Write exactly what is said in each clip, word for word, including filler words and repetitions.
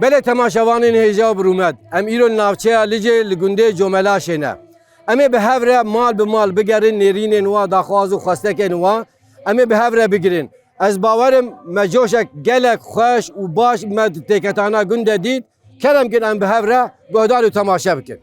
Belê temaşevanên hêja û birûmet, em îro li navçeya Licê li gundê Comelaşê ne. Em ê bi hev re mal bi mal bigerin nêrînên wa, daxwaz û xwestekên wa. Em ê bi hev re bigirin. Ez bawerim me coşek gelek xweş û baş me di têketana gund de dît. Kerem kin em bi hev re guhdar û temaşe bikin.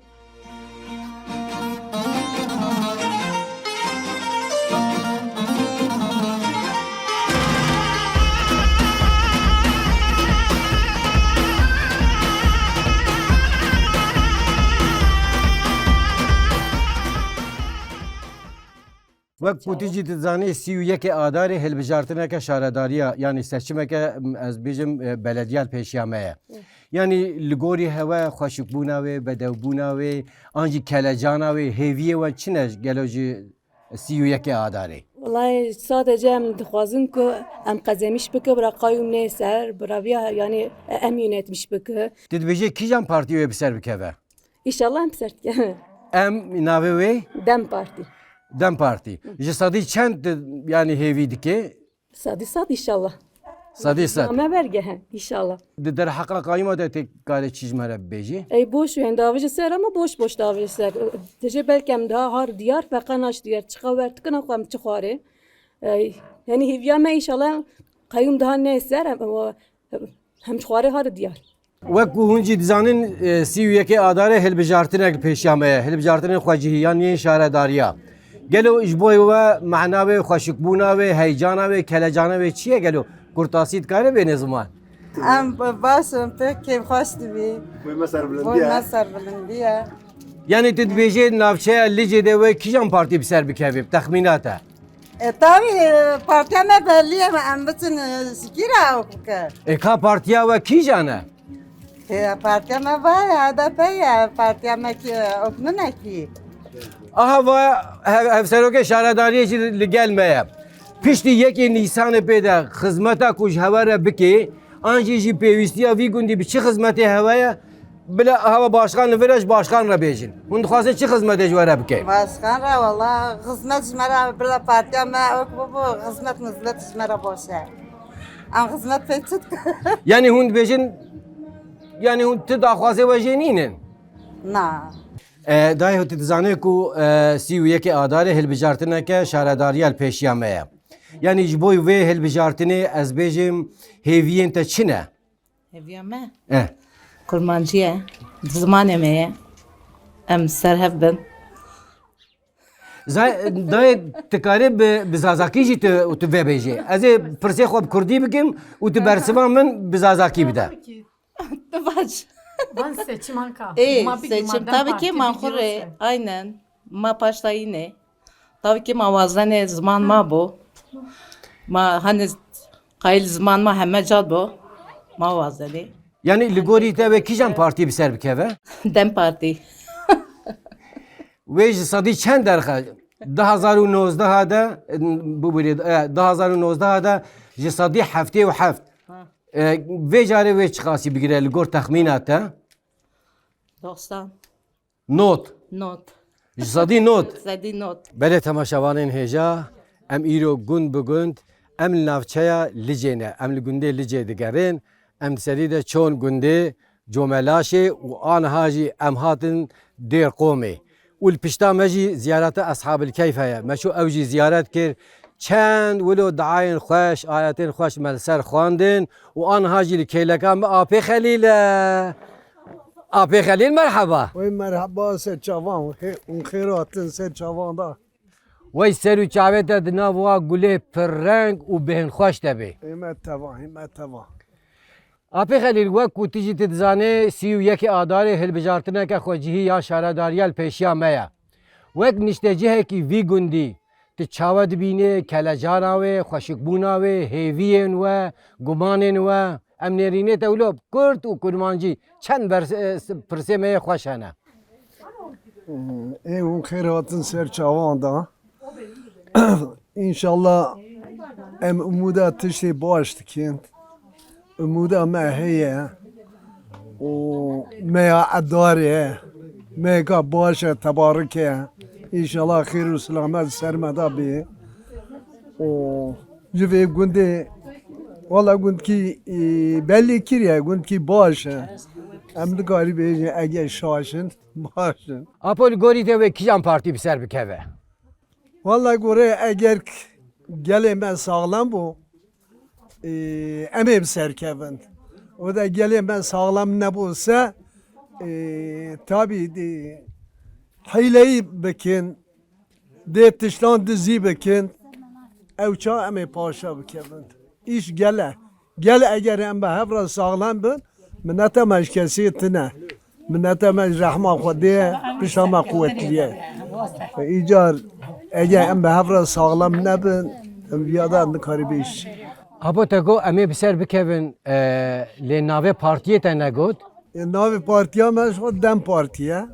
Wek ku tu jî dizanî, sî û yekê Adarê hilbijartineke şaredariya, yanî seçimeke, m, ez bêjim, e, belediya li pêşiya me ye. Hı. Yanî li gorî hewe xweşikbûna wê, bedewbûna wê, an jî kelecana wê, hêviyê we çi ne gelo ji sî û yekê Adarê? Wellahî sadece em dixwazin ku em qezemîş bike, bira qayûm nê ser, bira viya, yanî em yönetmiş bike. Tu dibêjê kîjan partî wê bi ser bikeve? Înşallah em bi ser dikeve. Em, navê wê? DEM Partî. DEM Partî. Ji sedî çend, yanî, hêvî dike? Sedî sed înşallah. Sedî sed. Me berge he, înşallah. Di derheqa qayûma de tê kare çi ji me re bibêjî? Ey boş wên davêje ser ama boş boş davêje ser. Tije belkem daha har diyar, feqe naş diyar. Çiqa wer tikina xwe em çi xwarê. Ey, yanî hêviya me înşallah qayûm daha ne ser em, em, em çi xwarê har diyar. Wek ku hûn jî dizanin, e, sî û yekê Adarê hilbijartinek li pêşiya me ye, hilbijartinên xwecihî yan yên şaredariya. Gelo ji bo we mehna wê, xweşikbûna wê, heyecana wê, kelecana wê çi ye gelo? Kurtasî dikare bêne ziman? Em baş in, pêk kêfxweş dibî. Boy me serbilindî ye. Boy me serbilindî ye. Yanî tu dibêjê navçeya Licê de wê kîjan partî bi ser bikevê, bi texmîna te? E, tabii, e, partiya me belli ye, em biçin, e, şikîra ok bike. E, ka partiya we kîjan e? E, partiya me va ye, H D P ye, partiya me kî, e, ok min e kî. Aha va hev-, hevserokê şaredariyê jî li gel me ye. Piştî yekê Nîsanê pê de xizmeta ku ji hewe re bikê, an jî jî pêwîstiya vî gundî bi çi xizmetê hewe ye, bila hewa başkan li vir e ji başkan re bêjin. Hûn dixwazin çi xizmetê ji we re bike? Başkan re, wala xizmet ji me re bila partiya me ok bû, xizmet mizlet ji me re baş e. Em xizmet pê çi dikin? Yanî hûn dibêjin, yanî hûn tu daxwazê we jê nînin? Na. E, dayê, tu dizanê ku, e, sî û yekê Adarê hilbijartineke şaredariya li pêşiya me ye. Yanî ji bo vê hilbijartinê ez bêjim hêviyên te çi ne? Hêviya me? Eh. Kurmancî ye. Zimanê me ye. Em ser hev bin. Za-, dayê, tu karê bi, bi zazakî jî tu, tu vebêjê. Ez ê pirsê xwe bi kurdî bikim û tu bersiva min bi zazakî bide. Tu baş. Van seçim anka. Ê, ma bigî, seçim. Ma dem tabii ki partî ma bigî xwe rê, aynen. Ma paştayî ne. Tabii ki ma wazenê ziman ma bo. Ma hani qayil ziman ma heme cat bo. Ma wazenê. Yanî li gorî te wê kîjan partî bi ser bikeve? DEM Partî. Wê ji sedî çend derxe? Du hazar û nozdeh de, bibûrê, e, du hazar û nozdeh de ji sedî heftê û heft. Ha. E, vê carê wê çiqasî bigire li gor texmîna te? Doxsan. Not. Not. Ji sedî not. Sedî not. Belê temaşevanên hêja, em îro gund bi gund, em li navçeya Licê ne, em li gundê Licê digerin, em di serî de çon gundê Comelaşê û aniha jî em hatin Dêrqomê. Û li pişta me jî ziyareta Eshabil Keyf heye. Me çû ew jî ziyaret kir. Çend wilo diayên xweş, ayetên xweş me li ser xwendin û aniha jî li kêleka me Apê Xelîl e. Apê Xelîl, merheba. Wey merheba, ser çavan, hûn xê-, hûn xêr hatin ser çavan da. Wey ser û çavê te di nav wa gulê pir reng û bêhnxweş de bê. Hê me teva, hê me teva. Apê Xelîl, wek ku tu jî tu dizanê, sî û yekê Adarê hilbijartineke xwecihî ya şaredariya li pêşiya me ye. Wek niştecihekî vî gundî, tu çawa dibînê kelecana wê, xweşikbûna wê, hêviyên we, gumanên we? Em nêrînê te wilo bi kurd û kurmancî çend bers-, e, s-, pirsê me yê xweş hene. Ê hûn xêr hatin ser çavan da. Înşallah em umûda tiştê baş dikin. Umûda me heye û me ya edar e. Me ka baş e, tebarik e. Înşallah xêr û silamet ser me da bê. Û ji vê gundê Wala gundkî, e, belê kiriye, gundkî baş e. Em dikarî bêjin eger şaş in, baş in. Apo, li gorî te wê kîjan partî bi ser bikeve? Wala gore eger k-, gelê me saxlem bû, e, em ê bi ser kevin. O da gelê me saxlem nebû se, e, tabî dê hîleyî bikin, dê tiştan dizî bikin, ew ça em ê paşa bikevin. Îş gel e. Gel eger em bi hev re saxlem bin, mineta me ji kesê tine. Mineta me ji rehma Xwedê ye, pişta me quwetliye. Îcar eger em bi hev re saxlem nebin, em viya da nikarî bêş. Apo, te got em ê bi ser bikevin, e, lê navê partiyê te negot? E, navê partiya me ji xwe DEM Partî ye.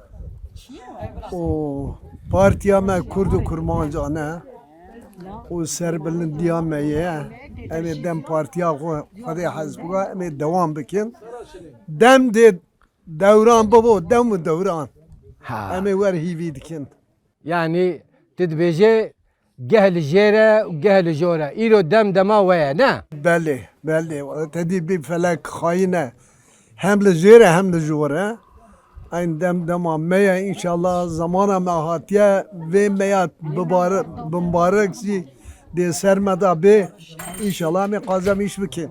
Û partiya me Kurd û Kurmancan e. Û serbilindiya me ye. Em ê DEM Partiya xwe, Xwedê hez bika, em ê dewam bikin. Dem dê dewran bibo, dem û dewran. Ha. Em ê wer hîvî dikin. Yanî tu dibêje geh li jêr e û geh li jor e. Îro dem dema we ye, ne? Belê, belê. Te dî bî felek xayîn e. Hem li jêr e, hem li jor e. Eyn dem dema me ye, înşallah zamana me hatiye, vê me ya bibare-, bimbarek jî dê ser me da bê. Înşallah em ê qazemîş bikin.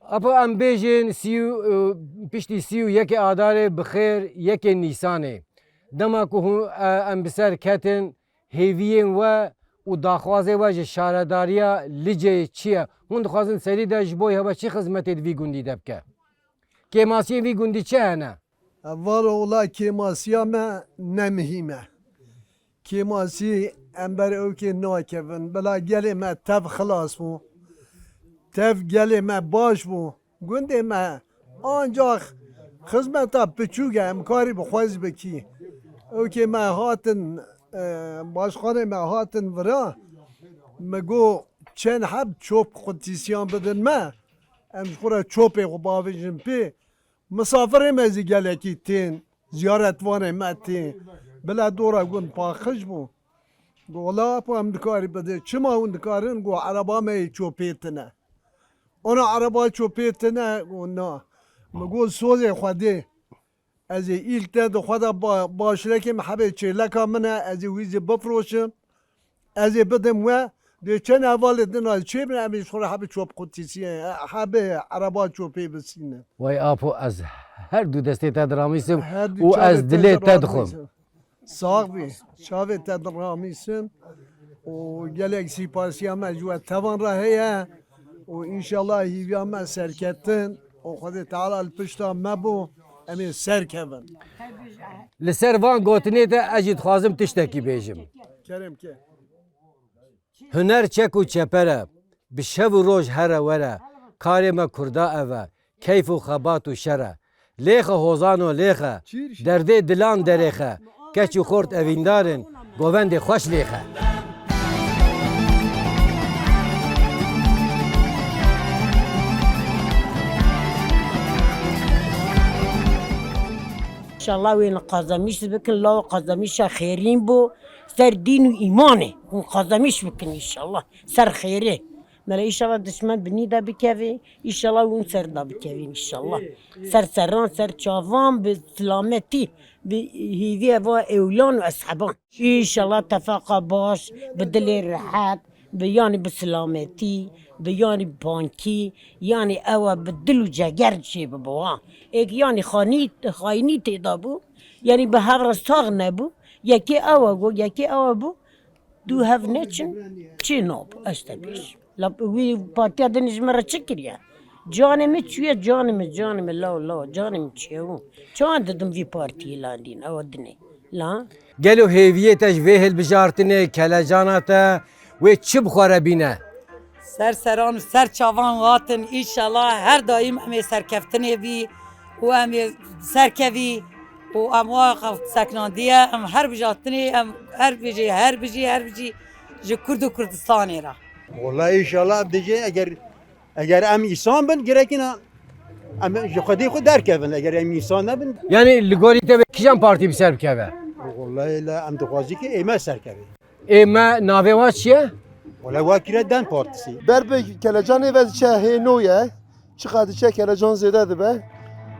Apo, em bêjin sî û, piştî sî û yekê Adarê bi xêr, yekê Nîsanê. Dema ku hûn, e, em bi ser ketin, hêviyên we û daxwazê we ji şaredariya Liceyê çi ye? Hûn dixwazin serî de ji bo hewe çi xizmetê di vî gundî de bike? Kêmasiyên vî gundî çi hene? Valo wila kêmasiya me ne mihîm e. Kêmasî em ber ewkê nakevin. Bila gelê me tev xilas bû. Tev gelê me baş bû. Gundê me ancax xizmeta piçûk e, em karî bi xwe zî bikî. Ewkê me hatin, e, başxanê me hatin vira. Me got çend heb çop qutîsiyan bidin me. Em ji xwe re çopê xwe bavêjin pê. Misafirê me zî gelekî tên, ziyaretvanê me tên. Bila dora gund paqij bû. Got, wela apo em dikarî bidê. Çima hûn dikarin? Got, ereba me yê çopê tine. Ona ereba çopê tine? Got, na. Min got, sozê Xwedê. Ez ê îlk te di xwe de ba-, başrekê min hebê çêleka min e, ez ê wî zî bifroşim. Ez ê bidim we, dê çend hevalê din a çê bin, em ê ji xwe re hebê çop qutîsiyê, hebê ereba çopê bisînin. Way apo, ez her du destê te diramîsim û ez dilê te dixwim. Sax bî, çavê te diramîsim û gelek sîpasiya me ji we tevan re heye û înşallah hîviya me serketin û Xwedê Teala li pişta me bû, em ê serkevin. Li ser van gotinê te ez jî dixwazim tiştekî bêjim. Kerem ke. Huner çek û çeper e, bi şev û roj here were, karê me kurda ev e, keyf û xebat û şer e. Lêxe hozano lêxe, derdê dilan derêxe, keç û xort evîndar in, govendê xweş lêxe. Înşallah wê qazemîş bikin, law qazemîşa xêrîn bû, ser dîn û îmanê hûn qazemîş bikin înşallah. Ser xêrê. Mele înşallah dişmen binî de bikevê, înşallah hûn ser de bikevîn înşallah. Ser seran, ser çavan, bi silametî, bi hîviyê va ewlan û esheban. Înşallah tefaqa baş, bi dilê rehet, bi yanî bi silametî, bi yanî bankî, yanî ew e bi dil û ceger çê bibo ha. Êk yanî xanî-, xayînî tê de bû, yanî bi hev re sax nebû. Yekê ew e got, yekê ew e bû. Du hev neçin, çi nab, ez te bêjim. La wî partiya din ji min re çi kiriye? Canê min çûye, canê min, canê min, law, law, canê min çûye û. Çawan didim vî partiyê landîn, ew dinê. La? Gelo hêviyê te ji vê hilbijartinê, kelecana te, wê çi bi xwe re bîne? Ser seran û ser çavan hatin, înşallah her daîm em ê serkeftinê bî û em ê serkevî û em wa xew seknandiye, em her bijartinê, em her bijî, her bijî, her bijî ji Kurd û Kurdistanê re. Wallahî înşallah em dibêjin eger, eger em însan bin, gerekîne em ji Xwedê xwe derkevin, eger em însan nebin. Yanî li gorî te vê kîjan partî bi ser bikeve? Wallahî la em dixwazî ki ê me serkeve. Ê me navê wa çi ye? Wala wa kire DEM Partisi. Ber bi kelecanê ve diçe hê no ye. Çiqa diçe kelecan zêde dibe.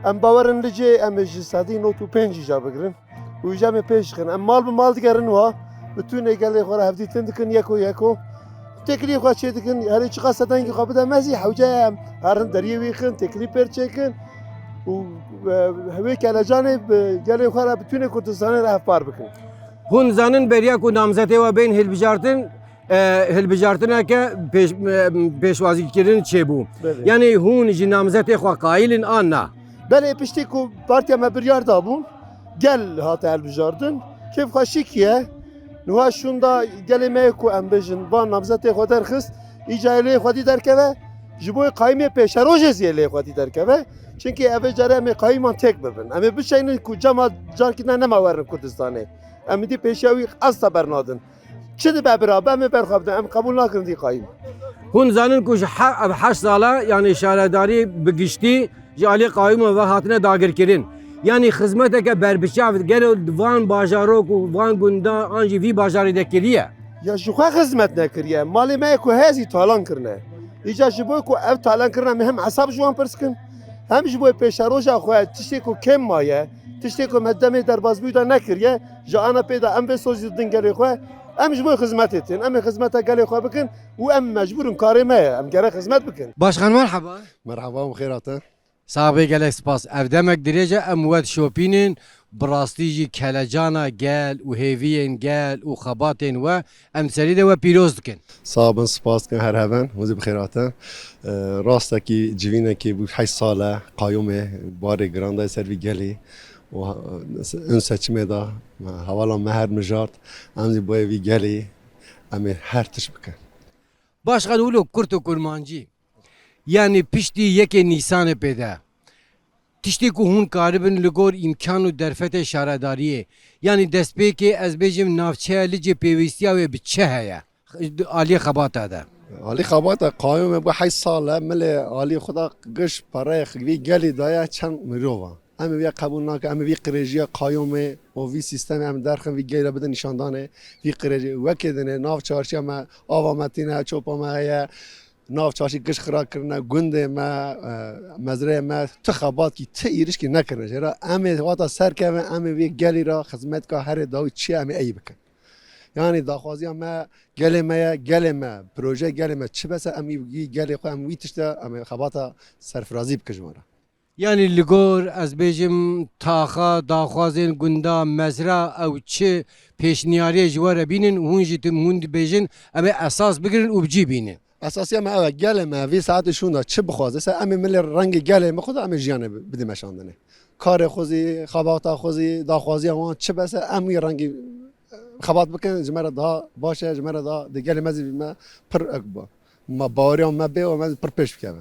Em bawerin Licê em ê ji sedî nod û pênc îca bigirin. Û îca em ê pêş dixin. Em mal bi mal digerin wa. Bi tûnê gelê xwe re hevdîtin dikin yeko yeko. Têkiliyê xwe çê dikin. Herê çiqa sedengî xwe bide me zî hewce ye em herin deriyê wî xin, têkilî pêr çêkin. Û, e, wê kelecanê bi gelê xwe re bi tûnê Kurdistanê re hevpar bikin. Hûn zanin beriya ku namzetê we bên hilbijartin, e, hilbijartineke pêş-, e, pêşwazîkirin çêbû. Belê. Yanî hûn ji namzetê xwe qayil in an na? Belê, piştî ku partiya me biryar dabû, gel hate hilbijardin. Kêfxweşîk ye. Niha şûnda gelê me ye ku em bêjin van namzetê xwe derxist, îca yê lê xwedî derkeve, ji bo qayîmê pêşerojê zî yê lê xwedî derkeve. Çimkî evê care em ê qayîman têk bibin. Em ê bişeynin ku cema carkî ne nema werin Kurdistanê. Em êdî pêşiya wî asta bernadin. Çi dibe bira be, em ê berxwe bidin, em qebûl nakin dî qayîm. Hûn zanin ku ji he-, ev heşt sala, yanî şaredarî bi giştî ji alî qayûma ve hatine dagirkirin. Yanî xizmeteke berbiçav gelo di van bajarok û van gunda an jî vî bajarî de kiriye? Ya ji xwe xizmet nekiriye. Malê me ku heye zî talan kirine. Îca ji bo ku ev talan kirine em ê hem hesab ji wan pirs kin. Hem ji bo pêşeroja xwe tiştê ku kêm maye, tiştê ku me demê derbazbûyî de nekiriye, ji ana pê de em vê sozî didin gelê xwe, em ji bo xizmetê tên, em ê xizmeta gelê xwe bikin û em mecbûr in karê me ye, em gerek xizmet bikin. Başkan merhaba. Merhaba, em xêr hatin. Sax bê, gelek spas. Ev demek dirêj e, em we dişopînin, bi rastî jî kelecana gel û hêviyên gel û xebatên we em di serî de we pîroz dikin. Sax bin, spas dikin, her heben, hûn zî bi xêr hatin. E, rastekî civînekî bû heşt sal e, qayûmê barê giran dayê ser vî gelî û, e, in seçimê de hevala me her mijart, em zî boyê vî gelî em ê her tişt bikin. Başkan, wilo kurt û kurmancî, yanî piştî yekê Nîsanê pê de, tiştê ku hûn karibin li gor îmkan û derfetê şaredariyê, yanî destpêkê ez bêjim navçeya Licê pêwîstiya wê bi çi heye? Aliyê xebata de. Alî xebata qayûmê bû heşt sal e, milê alî xwe da giş pereyê vî gelî daye çend mirovan. Em ê vê qebûl nakin, em ê vî qirêjiya qayûmê û vî sîstemê em derxin vî gelî re bidin nîşandanê vî qirêjî. Wekî dinê nav çarşiya me, ava me tîne, çopa me heye, nav çarşî giş xira kirine, gundê me, e, mezreyê me, tu xebatkî, tu îrişkî nekirine. Jê re em ê wata serkevin, em ê vê gelî re xizmetka herê dawî çi ye, em ê eyî bikin. Yanî daxwaziya me gelê me ye, gelê me, proje gelê me çi bes e, em î-, vî gelê xwe, em wî tişt de, em ê xebata serfirazî bikin ji we re. Yanî li gor, ez bêjim, taxa, daxwazên gunda, mezra, ew çi pêşniyariyê ji we re bînin, hûn jî tim hûn dibêjin, em ê esas bigirin û bi cî bînin. Esasiya me ew e, gelê me vî saetê şûnda çi bixwaze, se em ê milê rengê gelê me xwe de em ê jiyanê bi-, bidî meşandinê. Karê xwe zî, xebata xwe zî, daxwaziya wan çi bes e, em wî rengî xebat bikin, ji me re daha baş e, ji me re daha di gelê me zî bî me pir ek ba. Ma baweriya me bê û me zî pir pêş bikeve.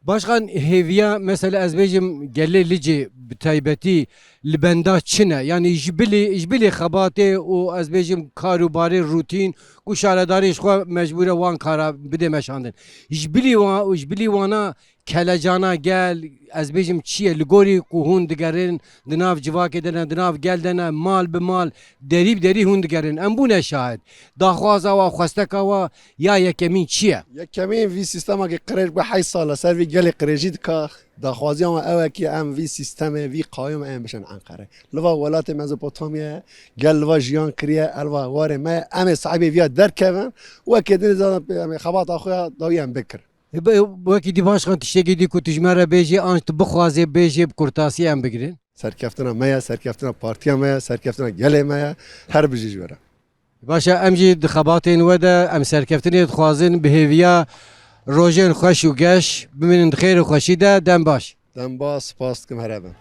Başkan, hêviya, mesela, ez bêjim, gelê Licê bi taybetî li benda çi ne? Yanî ji bilî, ji bilî xebatê û, ez bêjim, kar û barê rûtîn ku şaredarê ji xwe mecbûr e wan kara bidê meşandin. Ji bilî wan û ji bilî wana kelecana gel, ez bêjim, çi ye? Li gorî ku hûn digerin, di nav civakê de ne, di nav gel de ne, mal bi mal, derî bi derî hûn digerin. Em bûne şahid. Daxwaza wa, xwesteka wa ya yekemîn çi ye? Yekemîn, vî sîstemekî qirêj bû heşt sal e, ser vî gelê qirêjî dika. Daxwaziya me ew e ki em vî sîstemê, vî qayûmê em bişên Enqere. Li va welatê Mezopotamya ye, gel li va jiyan kiriye, ev va warê me ye, em ê sahibê viya derkevin, wekî dinê zaten em ê xebata xwe ya dawî em bikir. E, be-, wekî dî başkan tiştekî dî ku tu ji me re bêjî, an tu bixwazê bêjê, bi kurtasî em bigirin. Serkeftina me ye, serkeftina partiya me ye, serkeftina gelê me ye. Her bijî ji we re. Baş e, em jî di xebatên we de em serkeftinê dixwazin, bi hêviya rojên xweş û geş bimînin di xêr û xweşî de. Dem baş. Dem baş, spas dikim, here bin.